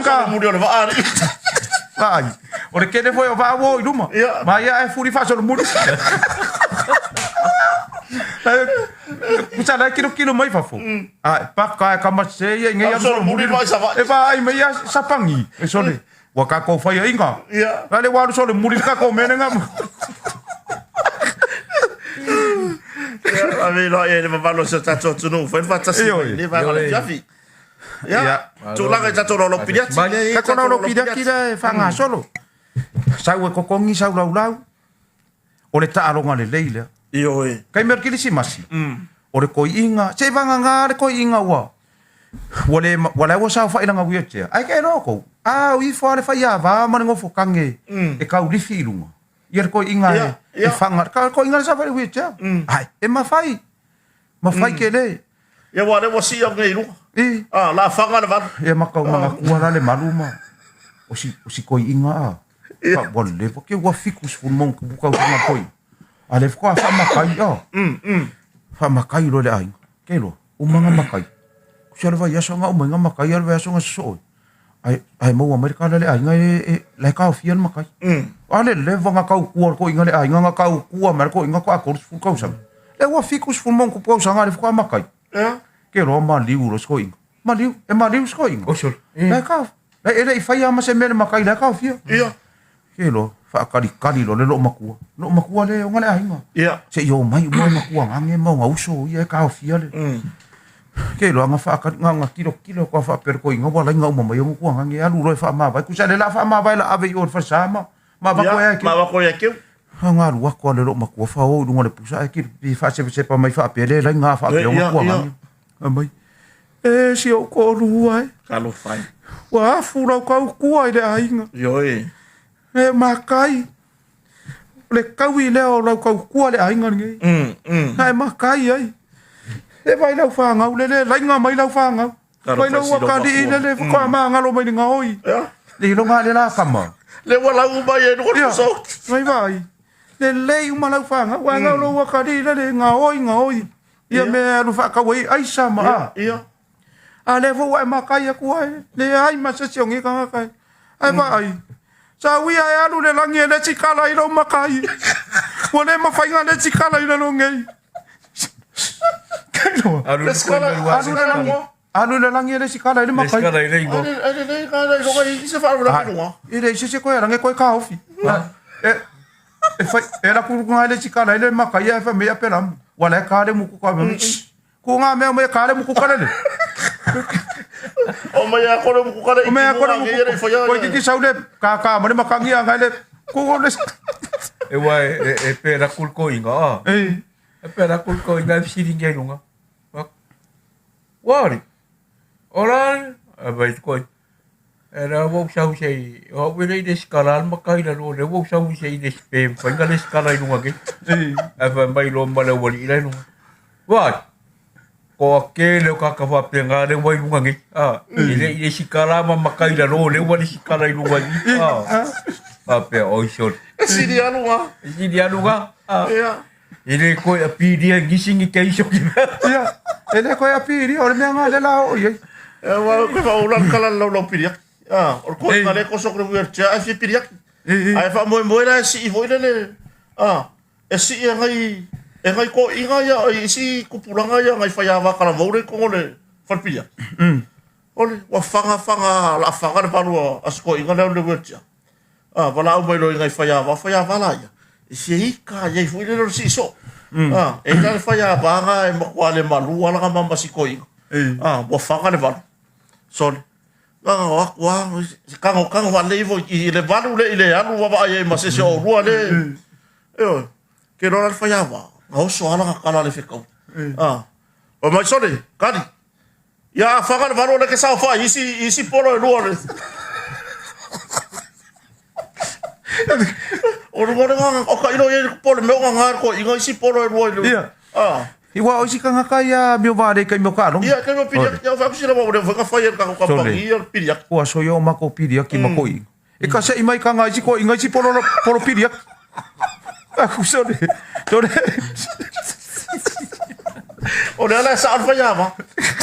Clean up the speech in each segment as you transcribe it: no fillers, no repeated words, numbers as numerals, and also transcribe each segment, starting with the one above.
Tanga. Muli o le vaa alii. Vaai. O le tele foi o vaa ua o i luma. Ia. Ma ia ae fuli faasolomuli. Pusa la e kilokilo mai fafo. Ae paka e kama se ia i nei Alu solomuli le vaa i Savaii. E vaai mai ia sapagi. E sole. Ua tatou faiaina. Ia. A le ua alu solomuli le tatou mea lena. Ia, ave loa i ai le mamalu o si o tatou atunuu, fai le faatasi Ioe. mai lenei vaega o le Ioe. afiafi. Ia, Ia. tulaga i tatou laulau piliati. Mai. Ia, ia, Tatou tatou laulau piliati lea e faagasolo. Sau e totogi sau laulau. O le taaloga lelei lea. Ioe. Taimi o le Kerisimasi, o le toeaina, se i vagana le toeaina ua ua le ua la ua saofai lana wheelchair. Ae ke iloa outou, a o ifo lava le faiava ma le nofotage e taulifi i luga, ia le toeaina e e faga, le toeaina le saofai i le wheelchair. Ae e mafai, mafai tele. Ia aua o lea ua sii atu nei i luga. I. Ah, la faga le valu. Ia ma tau manatua la le malu ma o si o si toeaina a. Ia. Ua leva ke ua 70+ tausaga le toeaina. A lea faatoa faamatai a. Faamatai loa le aiga. Ke loa, uma na matai. Kusi le vaiaso na uma ai na matai a le vaiaso na sosoo ai. Ae ae maua mai le tala le aiga e e la e taofia le matai. A le leva na tautua le toeaina le aiga na tautua mai le toeaina faatoa 30 tausaga. Lea ua 70+ tausaga lea faatoa matai. Ia. Ke loa maliu loa si toeaina. Maliu, e maliu si toeaina. Oso. La e tao, la e le i faia ma se mea le matai la e taofia. Ia. Ke loa, faakalikali loa le loomatua. Loomatua le ona le aiga. Ia. Se i omai uma matua gage ma ona uso ia e taofia le. Ke loa na faakali, na na tilotilo atu lava faapea le toeaina ua laina uma mai ona tuagage, alu loa e faamavae. Tusa le la faamavae la ave i o i le falesa ma ma avatu ai Ia, e ma avatu ai e keu. Na alu atu lava le loomatua fao i luga o le pusa ae kili faasepasepa mai faapea le laina a faapea ona tuagage. Fai mai, e si ou toalua e. Talofa e. Ua afu lau tautua i le aiga. Ioe. E makai. O le taui lea o lau tautua i le aiga lenei. Na e makai ai. E vai lau fanau lele, laina mai lau fanau. Vai lau akalii lele, faatoa magalo mai le gaoi. Le iloga le la kama. Le ua lau uma i ai luga Ia, pusa. Vai vai. Lelei uma lau fanau, ai ngau lou akalii lele, gaoi gaoi. Ia mea e alu faatau ai aisa ma a. Ia. A lea foi ua e makai atu ai, leai ma se isi o nei tagata e. Ae vaai, sa uia e alu le lagi e le sikala i lou makai. Ua le mafai na le sikala i lalo nei. Alu le sikala, Alu le lagi, alu le lagi e le sikala i le makai. Sikala i le ingoa. Ai le le ka le luga i se faalavelave luga. E leai se isi e koe alagi e koe kaofi. E e fai e la ku nga le sikala i le makai ae fai mai a pela mo. Ua la e ka le muku ka mai. Ku nga mea mai e ka le muku ka lele. O mai a kore muku kare O mea kore muku. Koe kiki sau le ka ka ma le makangi a ngai le ku o le. E wa e e pera kul ko inga a. E. E pera kul ko inga e whiringi ai lunga. Wari. Ora a vai ko. E ra wo sau sei. O we le skala al makai la lo le wo sau sei le spem. Fa inga le skala i lunga ke. E. A fa mai lo ma le wali i lunga. Wari. Ko a ke le ka ka fa penga le wai lunga ngi. A i le i le sikala ma makai la lo le wali sikala i lunga ngi. A. A pe oi sor. E siri alu nga. Siri alu nga. A. Ia. E le koe a piria ngisingi ke iso ki mea. Ia, e le koe a piria, o le mea ngā le la o i ai. E wa koe fa ula kala lau lau piriaki. Ah, o le koe ka le koso kore wheelchair ai fia piriaki. Ai fa moe moe la e sii foi lele. Ah, e sii e ngai e ngai ko inga ia i si kupulanga ia ngai whai awa kala vaure kongo le whalpiriaki. Ole, ua faga faga la faga le valu a siko inga leo le wheelchair. Ah, wala au mai lo inga i whai awa, whai awa la ia. E fia ika ia i foi lele o le sii so. Ah, e ina le whai awa nga e makua le malu ala nga mama siko inga. Ah, ua faga le valu. Sorry. Nga o aku a, kango kango wa le ivo i le valu le i le alu wa wa ai ma se se o rua le. E oi, ke rora le whai awa. Nga oso ala nga kala le whekau. Ah, o mai sore, kari. Ia a faga le valu o le ke sao whai, isi, isi polo e lua le. O le ngore nga, o ka ilo i polo me o nga ngā ko, inga isi polo e lua i le. Ia. Ah. I wa o isi kangaka ia meo vare kai meo kalongi. Ia, kai meo piriaki, ia whakusira wa ore, whaka whai e kako kapangi, ia piriaki. Ua so ia o mako piriaki ma koi. E ka sei mai ka ngai isi ko inga isi polo, polo piriaki. Aku sore, sore. O le ala e sa alfa ia va.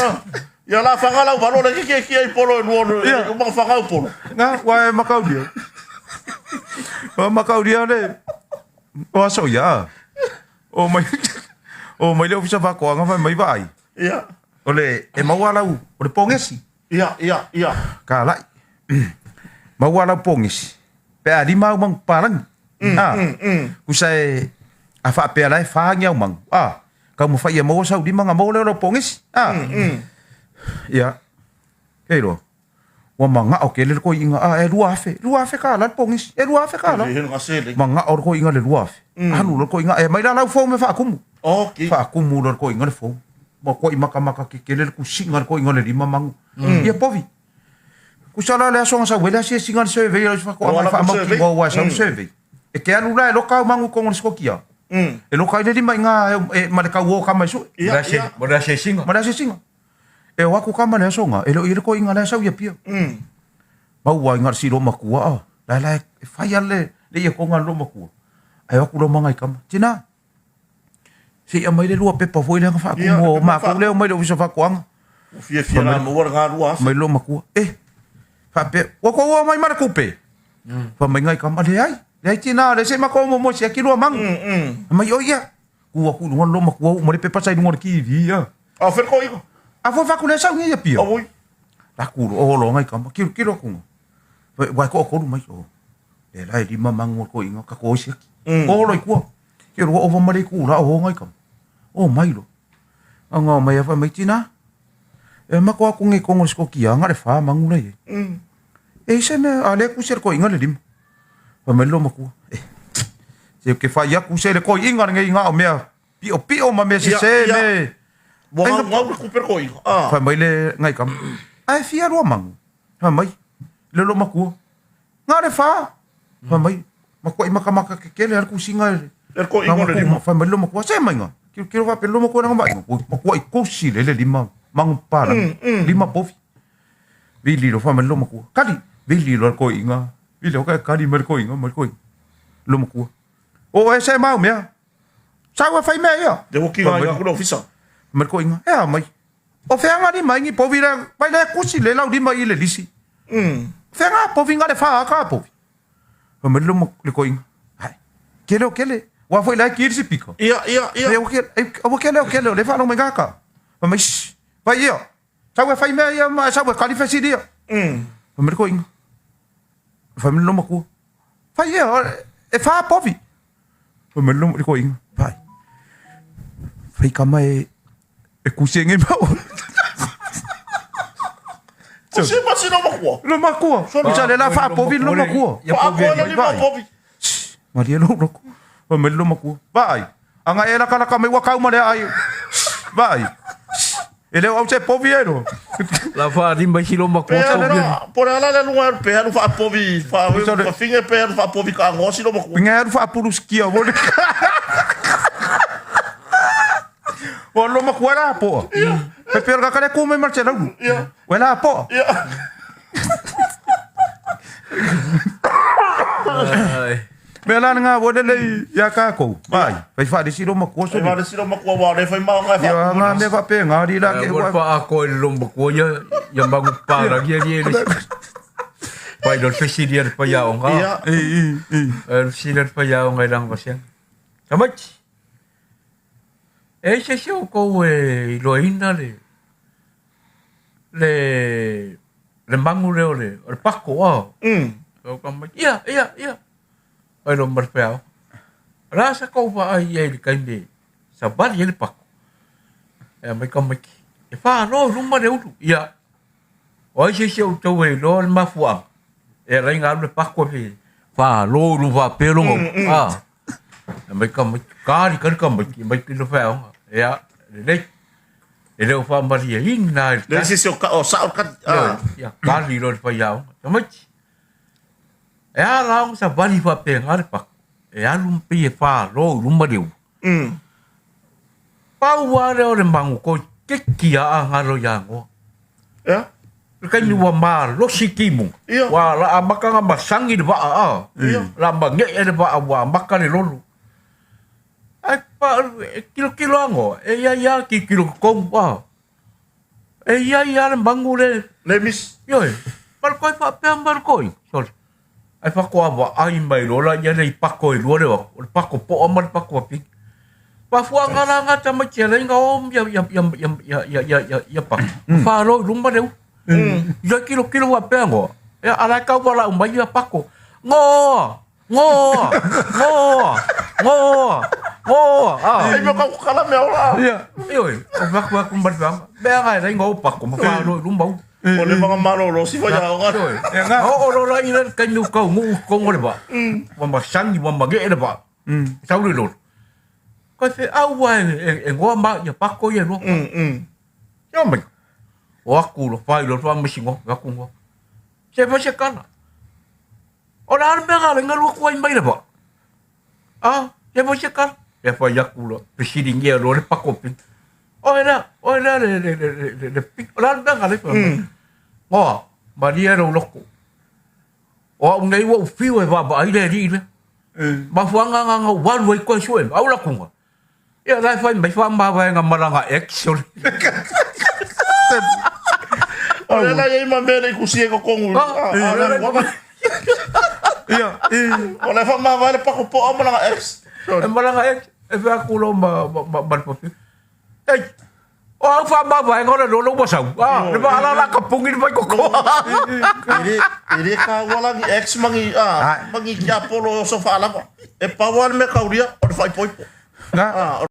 Ah. Ia la whanga lau valo le kiki ki ai polo e lua le uma whanga au polo. Na, wa e makauria. Wa makauria le. O aso ia. O mai o mai le ofisa whakoanga whai mai vai. Ia. O le e maua lau o le pongesi. Ia, ia, ia. Ka lai. Maua lau pongesi. Pe a lima au mangu palangi. Ah. Kusa e a whaapea lai whaangi au mangu. Ah. Kau mawhai e maua sau lima ngā maua leo lau pongesi. Ah. Ia. Kei roa. Ua mangao ke le koi inga a e 2,000. 2,000 ka la le pongesi. E 2,000 ka la. E hena ngā sele. Mangao le koi inga le 2,000. Alu le koi inga e mai la lau fou me whaakumu. Okay. Whaakumu le koi inga le fou. Ma koi makamaka ke kele le kusinga le koi inga le lima mangu. Ia povi. Kusa la le aso ngasa wele asi e singa le survey la whako Ua anga la whaamau ki survey. wa wa sau survey. E ke alu la e loka au mangu kongo le skokia. E loka i le lima i ngā e, e ma le kau o kama i sui. Ia, ia. Mo le asiasiga. Ma le asiasiga. E o aku kama le aso ngā. E leo i le koi inga le asau ia pia. Maua i ngā si lo makua a. La la e whai ale le ia konga lo makua. Ai o aku lo manga i kama. Tina. Se ia mai le lua pepa foi le anga whaakumu Ia, o pepa mākou wha- leo mai le ofisa whakoanga. O fia fia la maua le ngā rua afe. Mai lo makua. E. Whape. Wa ko ua mai mara kupe. Wha mai ngai kama le ai. Le ai tina le se mako mo mo si aki lua mangu. Mai o ia. Kua ku lunga lo makua u mo le pepa sai lunga le kiwi ia. A whero koi inga. A fo whaku le sau ngia ia pia. A woi. La kuru o lo ngai kama kilo kilo kunga. Wai wai ko koru mai o. Le lai lima mangu ko inga ka ko isi aki. O lo i kua. Kilo o va mare ku la o ngai kama. O mai lo. Anga mai afa mai tina. E mako aku ngi kongo skokia nga le fa mangu le. E se me a le ku se ko inga le lima. Fa mai lo makua. E. Se ke fa ia ku se le ko inga ngi inga o mea pio pio ma me se Ia, se ia. me. Ua ngau ngau le kupe koi inga. Ah. Fa mai le ngai kam. Ai fia rua mangu. Fa mai le lo makua. Ngā le fa. Fa mai makua i makamaka ke kele ar ku singa le. Le koi inga le lima. Fa mai lo makua se mai ngā. Kilo kilo fa pe lo makua nga mai. Makua i kusi le le lima mangu pala. Lima pofi. Vili lo fa mai lo makua. Kali vili lo ko inga. Vili o ka kali mai ko inga mai ko inga. Lo makua. O e se mau mea. Sau e fai mea ia. Te woki ngā inga kura ofisa. Mai ko inga. E a mai. O wheanga ni mai ngi povi la, mai le kusi le lau lima i le lisi. Wheanga povi ngā le wha ka povi. Fa mai lo le ko inga. Hai. Kele o kele. Wa foi lai ki si pika. Ia, ia, ia. E o kele, o kele o kele le wha mai ngā ka. Fa mai shh. Vai ia. Sau e whai mea ia ma sau e kali whesiri ia. Fa mai ko inga. Fa mai lo makua. Vai ia e wha povi. Fa mai lo le ko inga. Vai. Fai kama e e kusi e ngai mau. Ko se pasi no makua. Lo makua. Sa le la fa povi lo makua. Ia Pa povi ako le e lima vai. povi. Maria lo loko. Fa mai lo makua. Vai. Anga e la kala ka mai wakau ma le ai. Vai. E leo au se povi e lo. La fa lima si lo makua Pe povi. ala por ala le lunga pe alu fa povi fa Sorry. fa finge pe alu fa povi ka ngosi no makua. Pinga aru fa apuru skia mo le. O lo makua la po. Pe pe ka kale ku me marcela lu. Ia. Wela po. Ia. Ai. Me la nga wo le ya ka ko. Vai. Vai fa de si lo makua so. Fai ma le si no makua wa le fai ma nga Ia fa. nga me fa pe nga ri la ke Mo wa. fa ako e lo makua ia ia mangu pala ia ia le. Pai lo fesili le pa ia onga. Ia. E e e. Le fesili le pa ia onga i langa pasianga. Tamaiti. E se se o kou e i loaina le le le mangu leo le o le pako a. O ka mai ia ia ia. Ai lo marpeao. Ra sa kou pa ai ia i le kaime. Sa bali e le pako. E mai ka mai. E wha no ruma le ulu. Ia. O ai se se o tau e loa le mafuanga. E rai ngā le pako e wha lo ulu wha pelo ngau. Ah. E mai ka mai. Kāri kari ka mai. Mai ki le whea. Ia. Le lei. E leo wha maria ina i le Le si se o ka o sa o ka. Ah. Ia, kari lo le whai au. Tamaiti. E a raong sa wari wha pe ngā le pako. E alu mpi e wha lo ruma le ulu. Pau wā reo le mangu ko ke kia a ngaro ia ngoa. Ia. Le kaimi ua mā losi ki munga. Ia. Wa la a makanga masangi le waa a. Ia. La ma nge e le waa ua maka le lolo. Ai pa e kilo kilo ango. E ia ia ki kilo kong a. E iai lava le magu le Le misi. Ioe, ma le toe faapea mai le toeaina, sole, ae faatoa vaai mai loa laia lea i pako e lua lea o atu, o le pako poa ma le pako apini. Mafuaaga la na tamaiti e alai ona o ia, ia, ia, ia, ia, ia, ia, ia, ia pako, ma falo i luma le ulu. Ia tilotilo faapea noa, ia a la e tau valaau mai ia pako, Noa! Goa! Goa! Goa! Goa! Ah. Ai me kau kala mea ola. Ia, ioe, o vaku aku ma le feaga. Mea ga e lai ngau pako ma whāro i luma u. O le wanga malolo si whai ao Ioe. O o lola i le kaimi u kau ngu kongo le va. Wa masangi wa mange le va. Sau le lolo. Koe fe au wa e ngoa ma ia pako ia lua. Ia mai. O aku lo whai lo wha misi ngoa, aku ngoa. Se fa se kala. O le a le mea le galu atu ai mai le vaa? A, se fai se kala. Ia fai atu loa, fesiligia loa le pako pili. Oe lea, oe lea le, le, le, le, le, le pili. O le a le mea na fai mai? Ngoa, malie lou loto. O au nei ua ou fiu e vaavaai le alii lea. Mafuaaga na na ou alu ai koe sue, au lakuga. Ia la e fai mai faamavaega ma lana ex o le. O le la iai ma mea le kusi e kokongu. Ia, O le faamavae le pako poa ma lana ex. E ma lana ex, e fai atu loa ma, ma, ma, ma le papi. Ei, o au faamavaega o le lolo ua sau. Ah, le vaalala ka pungi le vai koko. E le kāua la ni ex ma ni, ma ni tiapolo e oso faalava. E pau lava le mea kaulia, o le faaipoipo. Na. Ah,